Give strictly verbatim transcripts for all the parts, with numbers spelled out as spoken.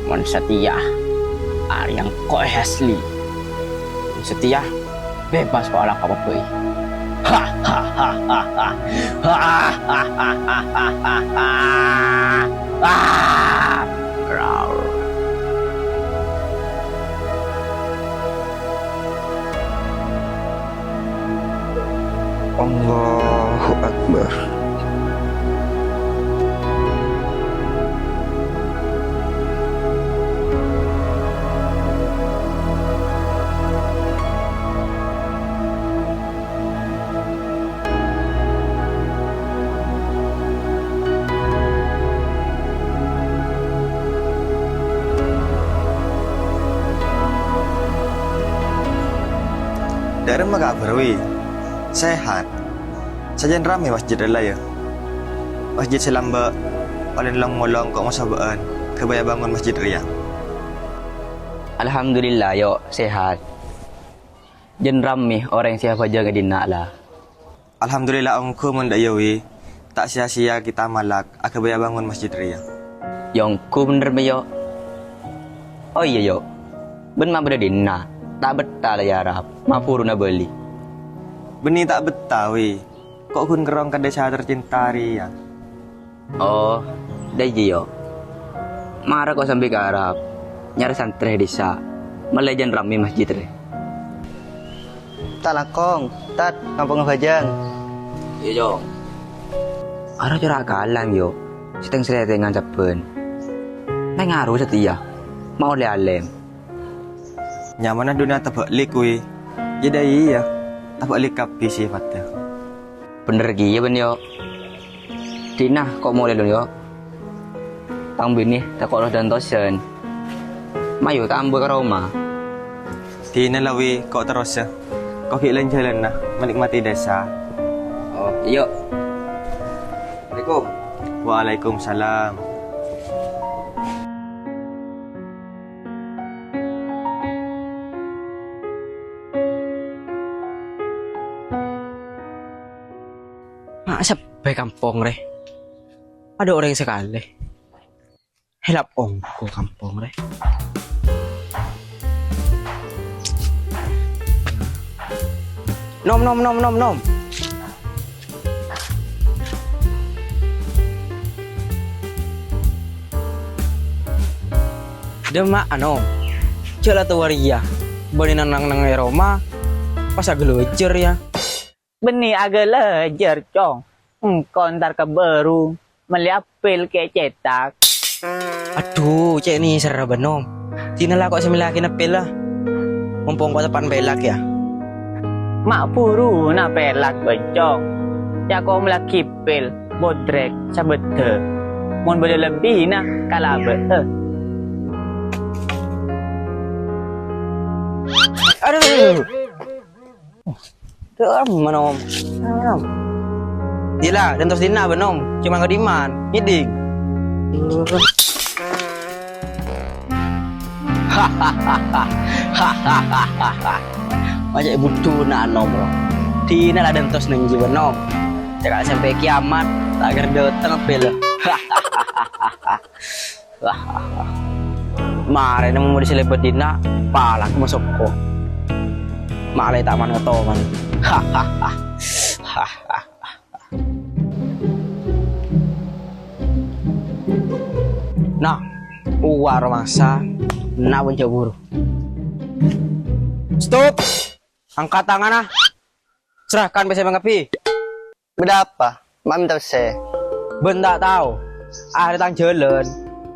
Mon satèya, arèya engko' asli. Mon satèya, bebas ko' alako' bhâi. Allahu Akbar. Dâ'remma kabhâr, Wi? Sehat? Sajân rammè masjid rèya, yâ? Masjid sè lambâ' ollè long-molong ko' masobâ'ân ghâbây abângon masjid rèya. Alhamdulillah, yo, sehat. Jân rammè orèng sè abhâjâng è dinna', la. Alhamdulillah, ongghu mon dâ' iyâ, Wi. Ta' sia-sia kita malak aghâbây abângon masjid rèya. Yâ ongghu bhender, mè', yo. Oh iyâ, yo. Bân ma' bâdâ dinna', ta' bettah la, yâ, Rap. Ma' buru nabâli. Bânnè ta' bettah, Wi. Ko' ghun kerrong ka dhisa tercinta rèya. Oh, dâ' iyâ, yo. Mara ko' sambi ka Arab, nyarè santrè è dhisa. Mella jân rammè masjid rè. Ta' langkong, Tat, ngampong abhâjâng. Iyâ, Cong. Ara cora' kalan, yo. Sètèng-sètèngan sabbhân. Mè' ngaru satèya. Ma' ollè alèm. Nyamana dhunnya tabâlik, Wi. Yâ, dâ' iyâ. Tabâlik kabbhi sifatta. Bhender kèya, bân, yo. Dinah ko' molè, Lon, yo. Tang binè tako' lo dântosân. Mayu ta' ambu ka roma. Dinah la, Wi, ko' terrosa. Ko' ghi' lan-jhâlânna, menikmati dhisa. Oh, iyâ. Assalamualaikum. Waalaikumsalam. Ma' sebbhâ kampong rè. Adâ' orèng sakalè. Hèlap ongghu kampong rè. Nom, nom, nom, nom, nom. Dâ' emma'a, Nom. Jhâ' la towa rèya. Bânnè nang-, nang-, nang è roma, pas aghâlâjâr, yâ. Bânnè aghâlâjâr, Cong. Engko' entar ka bâru, mellè apel kè cètak. Adhu, cè' nèserra bân, Nom. Dinah la ko' sè mellèyaghina pella. Mompong ko' teppa'na pellak, yâ. Ma' buruna pellak, bân, Cong. Yâ ko' mellèyaghi pel, bodrek, sabâddhâ. Mon bâdâ lebbina, kalabâ'â. Adhu. Dâ'remma, Nom. Dâ'remma. Iyâ la, dântos dinna', bân, Nom. Coma kadimma'an. Ngèdhing. Ma' cè' budhuna, Nom, ro. Dinah la dântos nèng jiyâ, bân, Nom. Cè' ka sampè' kiamat, ta' ghâr dâteng, pel. Marèna mon bâdâ sè lèbât dinna', palak masokko. Malè ta' man-ngatoman. Nah, uwar mangsa, na' bân jhâ' buru. Stop! Angkat tanganna. Serahkan pèssè mangkabbhi. Bâdâ apa? Ma' mènta pèssè? Bân ta' tao. Arè tang jhâlân.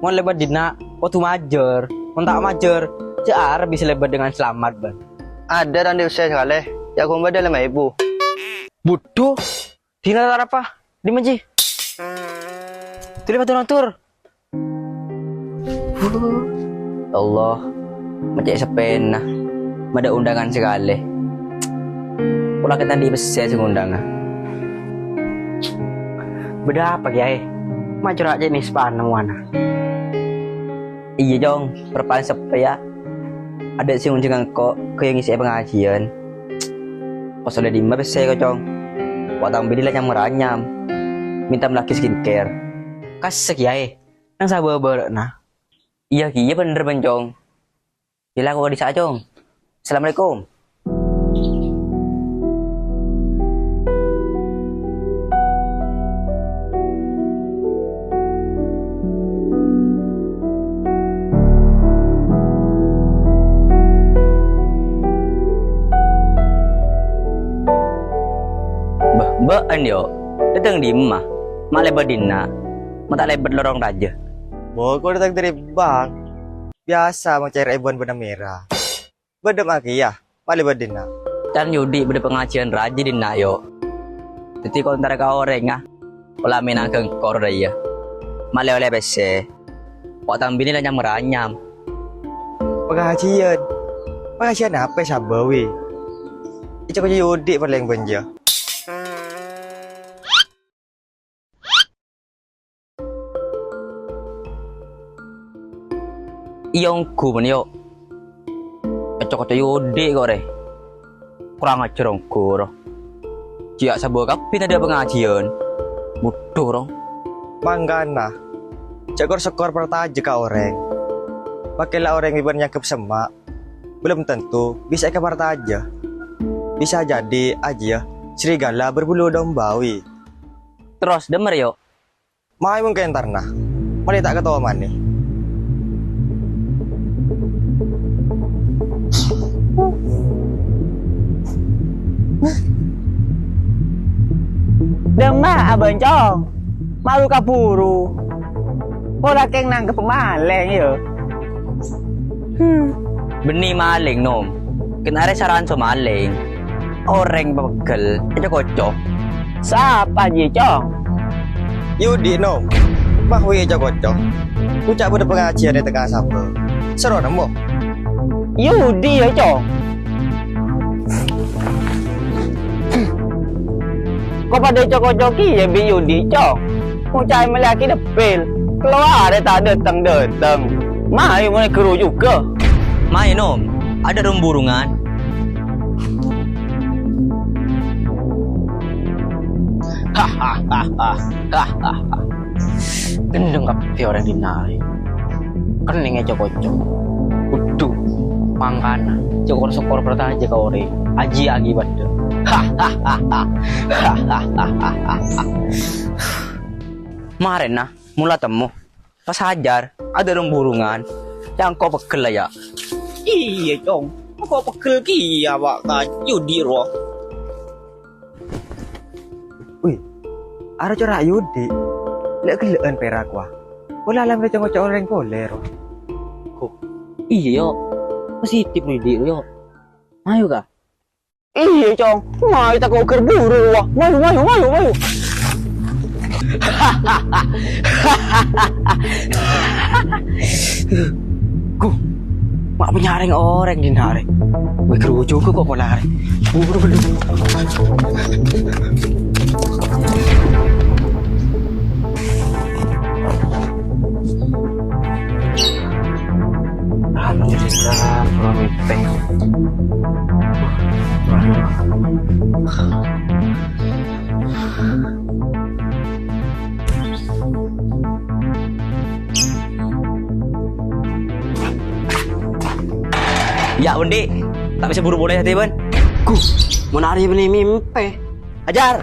Mon lèbât dinna', kodhu majâr. Mon ta' majâr, jhâ' arep bisa lèbât dengan selamat, bân. Adâ' ta' andi' pèssè sakalè. Yâ, ghun bâdâ lèma èbu. Budhu. Dinah ta' arapa? Dimma, Ji? Tuli mator-mator. Ya Allah, ma' cè' seppèna, bâdâ undangan sakalè. Pola kèta andi' pèssè sè ngundanga. Bâdâ apa, Kèyaè? Ma' cora' cè' nèspana mowana. Iyâ, Cong, parappa'na seppè, yâ. Adâ' sè ngonjhâng engko', ghâbây ngèssè'è pangajiân. Pas ollè dimma pèssè, Cong? Wa' tang binè la nyam-ranyam. Mènta mellèaghi skincare. Kassa' kèyaè. Nang sabâ-bârâ'na. Iyâ kèya bhender, Bân, Cong. Yâ la, ko' ka'dissa', Cong. Assalamualaikum. Bâh, bâ'ân, yo. Dâteng dimma? Ma' lèbât dinna'. Ma' ta' lèbât lorong rajâ. Bâ, ko' dâteng dâri bank. Biyasa macaè èbun benna mèra. Bâdâ ma' kèya, ma' lèbât dinna'. Can Yudi bâdâ pangajiân rajâ dinna', yo. Dâddhi kontara ka orèngnga, pola mènangka engko' rèya. Ma' lè-ollè pèssè. Wa' tang binè la nyam-ranyam. Pangajiân? Pangajiân apa sabâ, wi? Èco-koco Yudi palèng bânjâ. Iyâ ongghu, bân, yo. Èco-koco Yudi ko' rè. Kurang ajhâr ongghu, ro. Cè' sabâ kabbhi tadâ' pangajiân. Budhu, ro. Mangkana, jhâ' kor-sokkor partajâ ka orèng. Makè la orèng bibir nyangghep semma', belum tentu bisa èkapartajâ. Bisa jadi ajiyâ serigala berbulu domba, wi. Terros, dâmmar, yo. Mayu mangkèn tarna, malè ta' katowa manè. Dâmma abâncong, malu kaburu. Pola kèng nangghep malèng, yâ. Hmm. Bânnè malèng, Nom. Kèng arè saranso malèng. Orèng pabegghel, èco-koco. Sapa jiyâ, Cong? Yudi, Nom. Mah wi èco-koco. Koca' bâdâ pangajiân è tengnga sabâ. Soro nemmo. Yudi, yâ, Cong. Ko' padâ èco-koco kèya bi' Yudi, Cong. Ngoca' mellèaghi debbel, kalowar ta' dâteng-dâteng. Mayu mon èghârujughâ. Mayu, Nom, adâ' rong-burungan. Gendheng kabbhi orèng dinna' rè. Kennèng èco-koco. Budhu, mangkana, jhâ' kor-sokkor partajâ ka orèng. Ajiyâ akibaddhâ. Marèna, mola temmo. Pas ajhâr, adâ' rong-burungan. Yâ engko' pegghel la, yâ. Iyâ, Cong. Engko' pegghel kèya, Pak, ka Yudi, ro. Wi, aro cora' Yudi. Lè' ghellâ'ân pèrak, wa. Pola alam rè co-ngoco' orèng polè, ro. Ko', iyâ, yo. Positif, Yudi, yo. Mayu, ka. Iyâ, Cong. Mayu ta' ko' ghâr buru, wa. Mayu, mayu, mayu, mayu. Gu, ma' bânnya' rèng-orèng dinna' rè. Wè, ghârujughâ ko' pola rè. Buru, buru. Alhamdulillah, kurang mèpèng. Yâ, Wendi, ta' bisa buru polè satèya, Bân. Gu, mon arèya bânnè mèmpè. Ajhâr.